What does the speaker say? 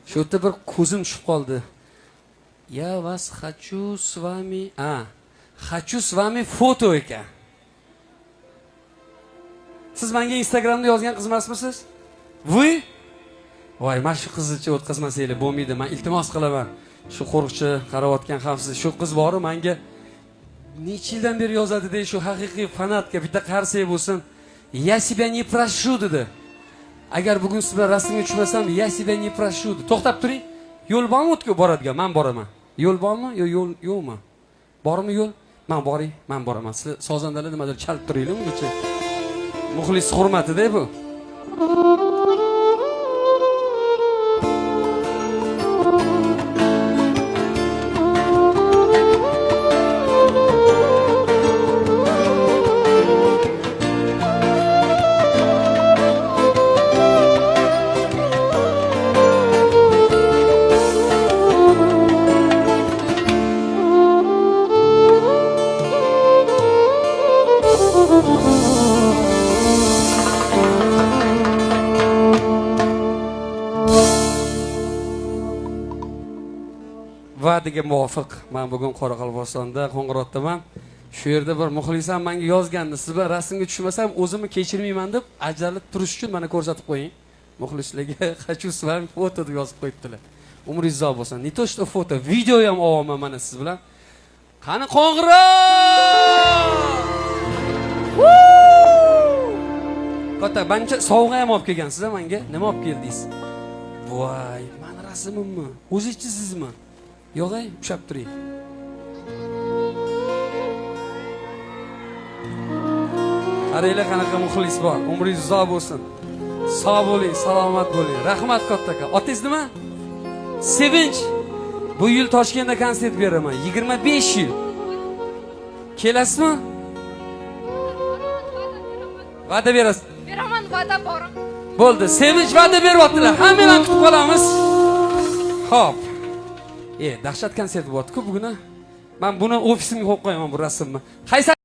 Shu yerda bir ko'zim tushib qoldi. Я вас хочу с вами, хочу с вами фото ekan. Siz menga Instagramda yozgan qiz emasmisiz? Вы? Voy, mana shu qizni o'tkazmasanglar bo'lmaydi. Men iltimos qilaman. Shu qo'riqchi qarayotgan xavfsiz shu qiz boru menga necha yildan beri yozadi dey, shu haqiqiy фанатка, bitta qarsak bo'lsin. Я себя не прощу dedi. Agar bugun siz bilan rasmga tushmasam, я себя не прощу dedi. To'xtab turing. Yo'l bormi o'tga boradigan? Men boraman. Yo'l bormi yo yo'l yo'qmi? Bormi yo'l? Man boring, man boraman. Sizlar sozandalar nimadir chalib turinglar ungacha. Muxlis hurmatida bu. Va'daga muvofiq man bugun Qoraqalpog'istonda, Qo'ng'irotdaman. Shu yerda bir muxlisam menga yozgandi, siz bilan rasmga tushmasam o'zimni kechirmayman deb ajralib turish uchun mana ko'rsatib qo'ying. Muxlislarga хочу с вами фото deb yozib qo'yibdilar. Umringiz uzoq bo'lsin. Не то что фото, video ham olaman mana siz bilan. Qani Qo'ng'irot! Katta, manimcha sovg'a ham olib kelgansiz a menga. Nima olib keldingiz? Voy, mani rasmimmi? O'zingiz chizdingizmi? Yo'q, ey, ushlab turing. Qaranglar, qanaqa muxlis bor. Umringiz uzoq bo'lsin. Sog' bo'ling, salomat bo'ling. Rahmat kattakon. Otingiz nima? Sevinch. Bu yil Toshkentda konsert beraman. 25 yil. Kelasizmi? Va'da berasiz. Beraman, va'da bor. Bo'ldi. Sevinch va'da beryaptilar. Hammanglarni kutib qolamiz. Xo'p. Dahshat konsert bo'lyapti-ku bugun. Man buni ofisimga qo'yib qo'yaman bu rasmni. Qaysi